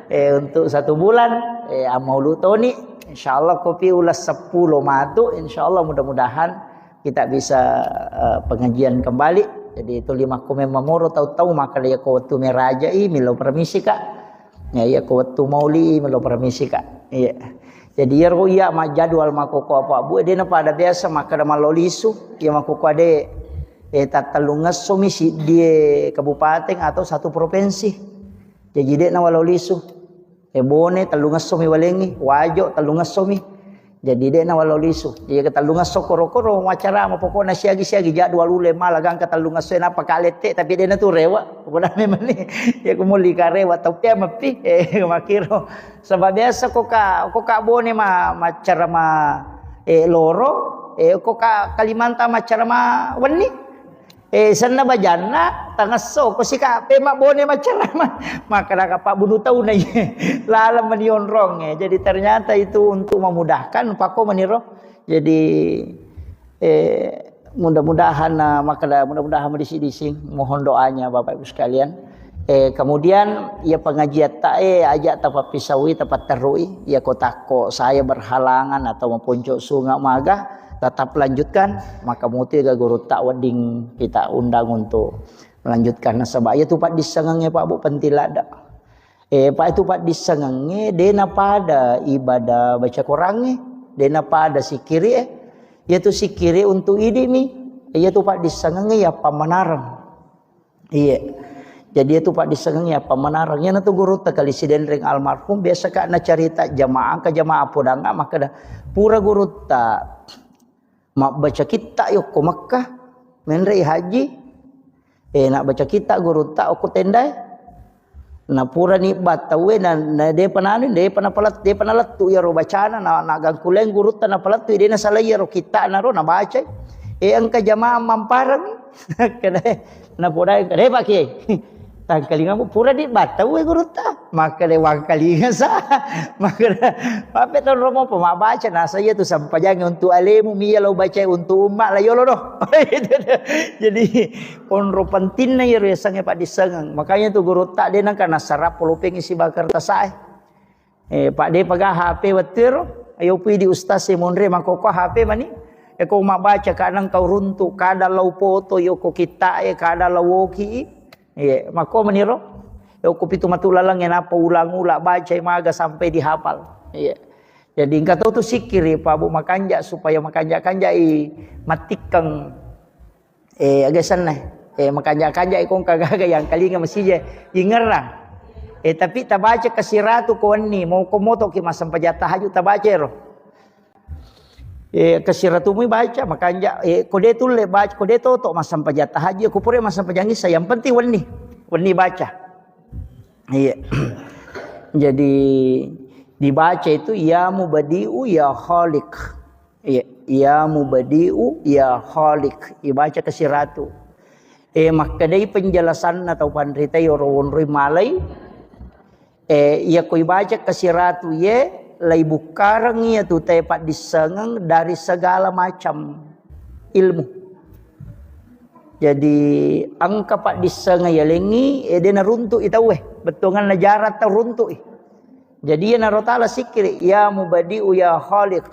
Eh, untuk satu bulan, eh, amaulu toni. Insyaallah kopi ulas seppulo matu. Insyaallah mudah-mudahan kita bisa, eh, pengajian kembali. Jadi itu lima komen mamoro tau-tau maka dia ko wettu merajai milo permisi, Kak. Ya, iya ko wettu mauli melo permisi, Kak. Iya. Jadi iyaro iya majjadwal makkokko apa bu, dena pada biasa makkeda mallo lisu. Iya makkokko ade, eh, tattellungesso mi siddie kabupaten atau satu provinsi. Jadi dek na walo lisu. Eh, Bone tellungesso mi walengi, Wajo tellungesso mi. Jadi dek na walo lisu. Iya, ke tellungesso koro-koro macarama, pokokna siagi-siagi jadwal ule mala gangka tellungesso, eh, napa kalette, tapi dek na tu rewa. Pokokna memang ni, ya ku muli karewa tau pia mappi, eh, makiro. Sebab biasa ko ka, ko ka Bone ma, macarama, eh, loro, eh, ko ka Kalimantan macarama wenni. Eh, senna bajanna, tangesso, ko sika pema Bone macarama. Maka naka pabbunu tau na iye. Laleng mani onrong, eh. Jadi ternyata itu untuk memudahkan, pako maniro. Jadi, eh, mudah-mudahan, eh, makkeda, mudah-mudahan madisi-disi. Mohon doanya Bapak Ibu sekalian. Eh, kemudian, ya pengajian ta, eh, aja tapappisaui, tapatterui. Ya ko takko saya berhalangan atau maponco sunga maga, tetap lanjutkan. Maka mutu ga guru tak wedding kita undang untuk melanjutkan. Nasaba iya tu paddissengengnge, Pak Bu, penting ladda. Eh, Pak, itu paddissengengnge, de napada ibadah baca Korangnge, de napada sikkiri, eh. Iya tu sikkiri untuk idimi, iya tu paddissengengnge ya pammanareng. Iya. Jadi iya tu paddissengengnge ya pammanareng. Iya na tu gurutta kali Sidenreng almarhum, biasa ka nacarita jamaah, ke jamaah podang, makkeda, pura gurutta mabbaca kitta yokko Mekkah, menrei haji. Eh, nabbaca kitta gurutta okko tendae. Na purani battauwe na, na depa nanu, depa napalet-, depa nalettu iyaro bacana, na, na gangkuleng gurutta napalettu, de nasalai iyaro kitta naro nabacai. Eh, engka jamaah mampareng. Kena, napodai, "Deh, Pak Kiai, tangkalingamu pura dibattauwe gurutta." Makkeda, "Wangkalinga sa." Makkeda, "Mappe tonro mopo mabbaca, nasa iya tu sampajangnge untuk alemu, miya lo bacai untuk umma la yolo do." Jadi, onro pentingna iyaro yasengnge paddissengeng. Makanya tu gurutta de nengka nasara polopengi sibawa kertasae. Eh, Pak, de paga H P wettuero, ayo pui di ustaz e monre makoko H P mani. Eko mabbaca kadang kau runtu, kadang lau foto, yoko kitta e, kadang lau woki. Iya, makko maniro. Yoko pitu matu laleng e, napa ulang-ulang baca maga sampai dihafal. Iya. Jadi engka to tu sikkiri, Pak Bu, makanja supaya makanja-kanja i mattikkeng. Eh, aga senna, eh, makanja-kanja iko engka gaga yang kalinga masija ingerang. Eh, tapi tabaca kasiratu ko wenni, mau ko moto ki massempajang tahajud tabaca ero. Eh, kasiratu mu baca, makanja, eh, ko de tulle baca, ko de toto massempajang tahajud, ko pura massempajang isa, yang penting wenni, wenni baca. Iya. Jadi dibaca itu ya mubadi'u ya khaliq. Iya, ya mubadi'u ya khaliq. Ibaca kasiratu. Eh, makkedai penjelasanna tau panritai oro wonroi malai. Eh, iya ko ibaca kasiratu ye, lai bukkareng iya tu te paddissengeng dari segala macam ilmu. Jadi engka paddissengeng yalengngi, eh, de naruntu'i tauwe. Bettuanganna jarang tau runtu'i. Jadi iyanaro taala sikkiri, ya mubadi'u ya khaliq.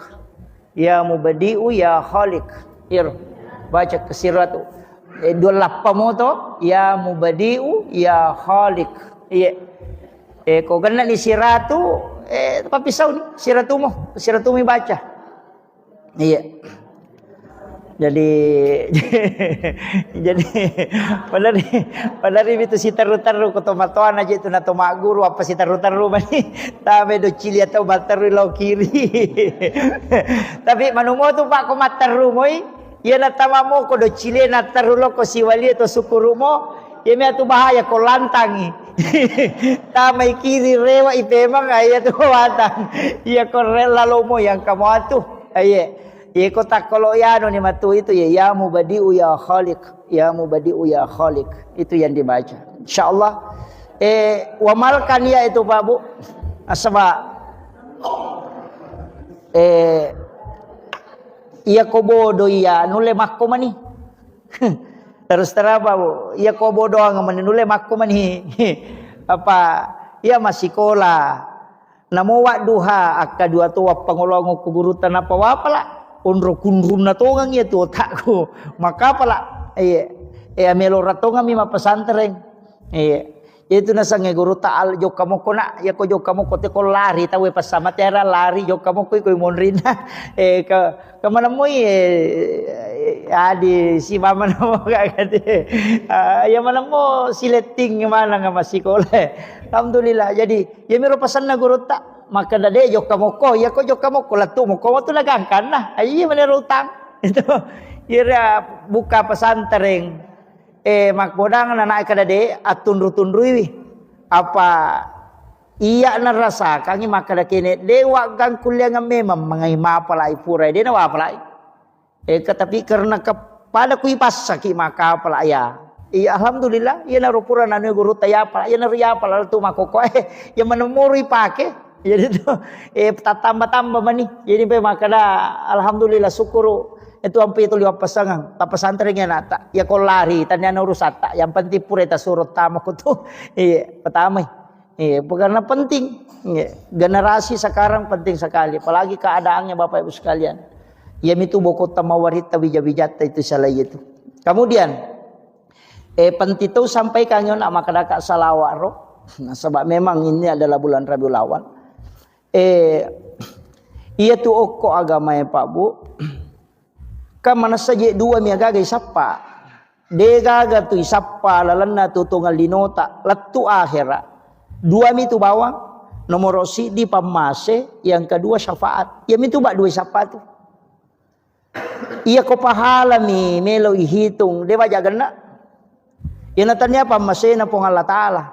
Ya mubadi'u ya khaliq. Iro. Baca kasiratu. Eh, dua lappa moto, ya mubadi'u ya khaliq. Iya. Eh, ko genna ni siratu, eh, papisau ni, siratu mo, siratu mi baca. Iya. Jadi, jadi, padari, padari itu siterru-terru ko tomatoana je tu na to magguru apa siterru-terru mani. Tabe do cili atau matterru lo kiri. Tapi manumo tu Pak ko matterru moi, iya na tama mo ko do cili na terru lo ko siwali to sukuru mo, iya mi atu bahaya ko lantangi. Tamai kiri rewa ipemang, iya tu watang. Iya ko rela lo mo yang kamu atu. Iya. Iko takkolo yano ni matu itu ya, ya mubadi'u ya khaliq, ya mubadi'u ya khaliq. Itu yang dibaca. Insyaallah. Eh, wamalkan ya itu Pak Bu. Asaba. Eh, iya ko bodo iya nulle makko mani. Terus terang, Pak, Bu, iya ko bodoang mani nulle makko mani. Apa iya massikola. Namo wadduha akka dua to wappangoloang ko gurutta napa wapala. Onro kunrunna tongang iya tu otakku. Makapala. Iya. Iya melo ratongang mi mappesantreng. Iya. Itu nasengnge guru ta al jokka mokko nak, ya ko jokka mokko te ko lari tau e passama tera lari jokka mokko iko monrinna. Eh ke Kamanemmoi, eh, adi si mama namo kakati. Ah, iya manemmo siletting maneng massikola. Alhamdulillah. Jadi, iya miro pesanna gurutta. Makkeda de jokka mokko, iya ko jokka mokko, lettu mokko watu nagangkanna. Ah, iya manero utang. Itu. Ira buka pesantren. Eh, makkodang anak kada de attunru-tunruiwi. Apa iya narasakangngi makkeda kene, de waggangkulleangeng memang mangai mapalai purai, de nawapalai. Eka, tapi karena ke-, pada kui passaki maka pala ya. Iya, alhamdulillah, iya naro pura nanui guru ta ya pala, iya naro ya pala tu makoko, eh, ya menemuru ipake. Jadi tu, eh, tatamba-tamba mani. Jadi pe makkeda, alhamdulillah, syukuru. Itu ampe itu liwat pasangan, ta pesantren ya nata. Ya ko lari, tanya urusan tak. Yang penting pura ta suruh tamu tu. Iya, pertama. Iya, karena penting. Iya, generasi sekarang penting sekali, apalagi keadaannya Bapak Ibu sekalian. Iya mitu bokotta mawaritta wija-wijatta itu salah itu. Kemudian, eh, penting tu sampaikan yo nak makadaka salawat ro. Nah, sebab memang ini adalah bulan Rabiul Awal. Eh, iya tu okko agama ya Pak Bu. Kan manessa je dua mi agaga isappa. De gaga tu isappa lalenna tu tongang linota lettu akhera. Dua mi tu bawang, nomoro siddi pammase, yang kedua syafaat. Iya mi tu ba dua isappa tu. Iya ko pahala mi melo ihitung, de baja genna. Iyana tania pammasena Puang Allah Ta'ala.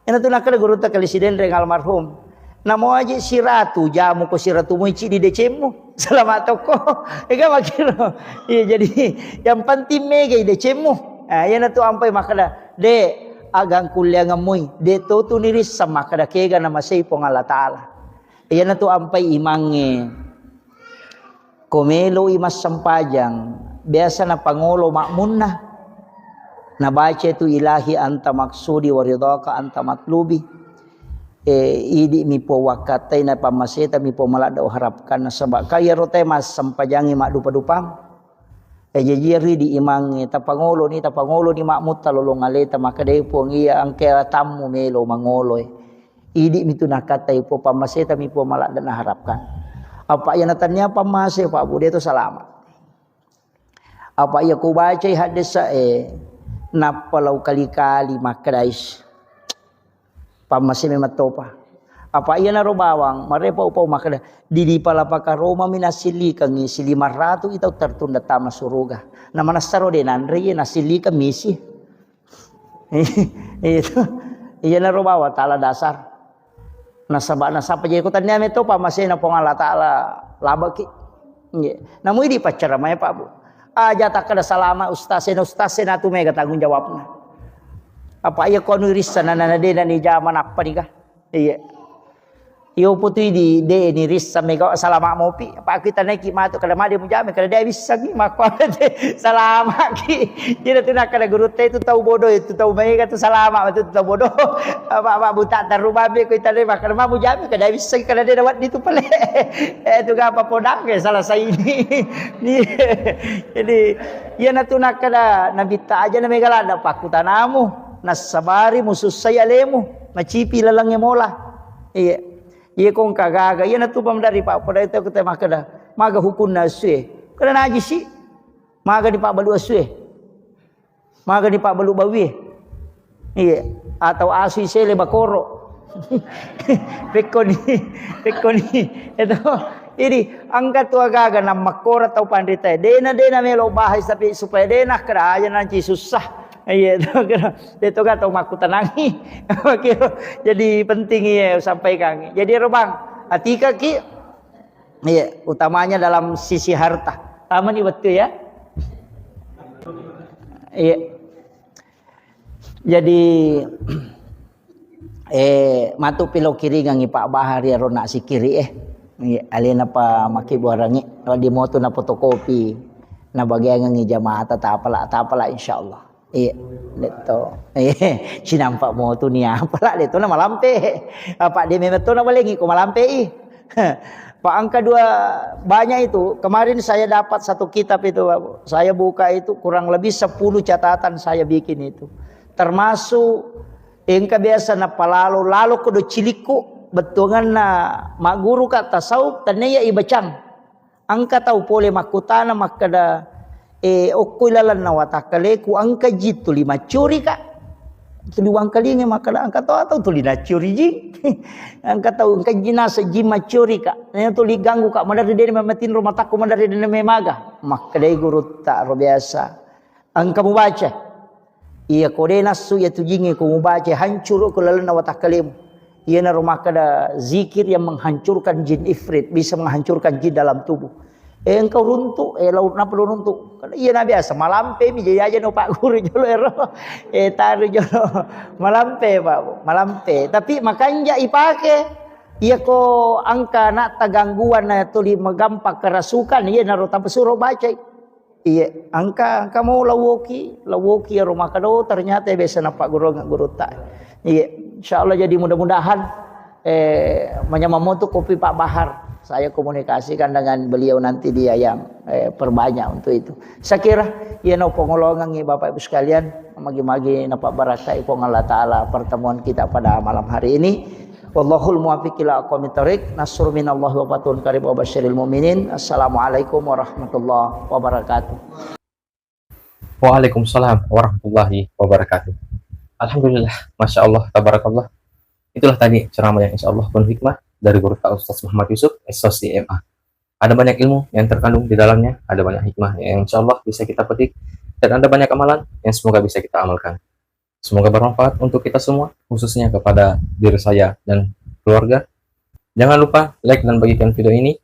Iyana tu nakkeda gurutta Kali Sidenreng almarhum. Namo aji siratu jamu ko siratu moi cidi decemmu. Selamat toko. Ega makiro. Iya jadi yang penting mega decemmu. Ah, iyana tu ampai makkeda, de agang kulliangan moi. De to tu nirissa makkeda kega namasei Puang Allah Ta'ala. Iyana tu ampai imangnge. Ko meloi massempajang, biasa napangolo ma'munna. Nabaca tu, "Ilahi anta maksudi wa ridhaka anta matlubi." Eh, idi mi po wakkattai na pammaseta mi po maladda uharapkan, nasaba ka iyaro te massempajangi maddupa-dupang. Eh, jaji ri di imangnge, tapangoloni, tapangoloni ma'mutta lolong aleta, makkedai Puang, iya engka tammu melo mangoloe. Idi mi tu nakkatai Puang, pammaseta mi Puang maladda naharapkan. Apa iya natannia pammase, Pak Bu, de to salama. Apa iya ku bacai haddesa e, nappa lau kali-kali makkedais. Pammase memang topa. Apa iya naro bawang, marepa upau makkeda, didi palapaka Roma mi nasilikangi, silimang ratu itau tertunda tama suruga. Na manessaro de nanre iya nasilikang misi. Itu. Iyanaro bawang ta'ala dasar. Nasaba, nasaba je ko tania meto pammasena Puang Allah Ta'ala labeki. Nggih. Namu idi paccaramai, Pak Bu. Aja takkeda salama ustaz, sena ustaz, sena tu mega tanggung jawabna. Apa iya ko anu rissa na, na, na de na ni jama nappa niga? Iya. Iyo putui di de ni rissa mega salama mopi. Apa kita naiki matu kada made mujame kada de wissangi makko salama ki. Iyana tu nakkeda gurutta itu tau bodoh, itu tau maega tu salama, itu tau bodoh. Apa, apa buta taru babe ko itane makkeda mamu jami kada wissengi kada de dawat ditu pale. Eh, tu gapa podang ke salah saini. Jadi iyana tu nakkeda nabitta aja na mega ladda pakkutanamu, nassabari musussai alemu, macipi lalengnge mola. Iya. Iya kong kagaga, iyana tu pamdari Pak, pada itu kita makkeda, maga hukunna asue. Kada najisi. Maga di Pak Balu asue. Magani pabbalu bawie. Iya. Atau asu isele bakoro. Pekkoni, pekkoni. Itu. Jadi, engka tu agaga nammakkora tau panrita. Dena, dena melo bahas, tapi supaya dena kada aja nanti susah. Iya, itu kira. Itu kan tau makkutanangi. Oke. Jadi penting iya sampaikan. Jadi, ero bang, atika ki, iya, utamanya dalam sisi harta. Tamani betul ya. Iya. Jadi, eh, matu pilo kiringangi Pak Bahar ya rona sikiri eh. Iya, alena pa maki buarangi. Di moto na fotokopi. Na bagiangangi jamaah tapala, tapala insyaallah. Iya, letto. Eh, cinampa mo tu nia, apala letto na malampe. Apa de memang to na balengi ko malampe i. Pak, angka dua, banyak itu. Kemarin saya dapat satu kitab itu, Bapak. Saya buka itu kurang lebih sepuluh catatan saya bikin itu. Termasuk engka biasa na palalo, lalo ko do cilikku, bettuanganna magguru ka tasawuf, tenneya ibacang. Engka tau pole makkutana makkeda, "E, okko ilalenna watakkaleku, engka jing tuli maccuri ka." Tuli wangkalinga makkeda, "Engka to atau tuli naccuri jing." Engka tau, engka jing naseng jing maccuri ka. Nena tuli ganggu ka, maderri dena mematinro matakku, maderri dena memaga. Makkedai gurutta ro biasa, "Engka mubaca. Iya ko de nassu iya tu jingnge ko mubaca, hancuru ko lalenna watakkalemu." Iyanaro makkeda zikir yang menghancurkan jin ifrit, bisa menghancurkan jin dalam tubuh. Eh, engkau runtuk, eh, lau-, napa lo runtuk? Karena iya na biasa, malampe mi, jaja no Pak Guru jolo ero. Eh, taru jolo. Malampe, Pak, malampe. Tapi makanja ipake. Iya ko angka natta gangguan na tuli magampang kerasukan, iya naro tapesuro bacai. Iya, engka, engka mau lawoki, lawoki ero makkeda, "Oh, ternyata biasa napaggurungeng gurutta." Iya, insyaallah jadi mudah-mudahan, eh, manyameng motu kopi Pak Bahar. Saya komunikasikan dengan beliau nanti dia yang, eh, perbanyak untuk itu. Saya kira, iya no pengolongan Bapak Ibu sekalian, magi-magi napabarakai Puang Allah Ta'ala pertemuan kita pada malam hari ini. Wallahul muwaffiq ila aqwamit thariq. Nasrun minallahi wa fathun qarib wa basyiril mu'minin. Assalamualaikum warahmatullahi wabarakatuh. Waalaikumsalam warahmatullahi wabarakatuh. Alhamdulillah, masya Allah, tabarakallah. Itulah tadi ceramah yang insya Allah penuh hikmah dari guru kita Ustaz Muhammad Yusuf, S O C M A. Ada banyak ilmu yang terkandung di dalamnya, ada banyak hikmah yang insya Allah bisa kita petik, dan ada banyak amalan yang semoga bisa kita amalkan. Semoga bermanfaat untuk kita semua, khususnya kepada diri saya dan keluarga. Jangan lupa like dan bagikan video ini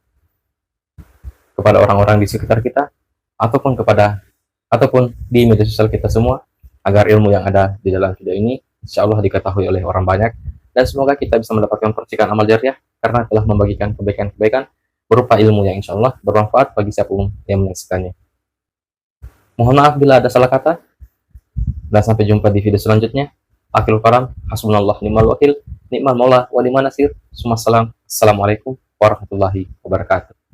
kepada orang-orang di sekitar kita, ataupun kepada, ataupun di media sosial kita semua, agar ilmu yang ada di dalam video ini insya Allah diketahui oleh orang banyak, dan semoga kita bisa mendapatkan percikan amal jariah karena telah membagikan kebaikan-kebaikan berupa ilmu yang insya Allah bermanfaat bagi siapapun yang menyaksikannya. Mohon maaf bila ada salah kata, dan sampai jumpa di video selanjutnya. Akhirul kalam, hasbunallah ni'mal wakil, ni'mal maula wa ni'man nasir. Summa salam. Assalamualaikum warahmatullahi wabarakatuh.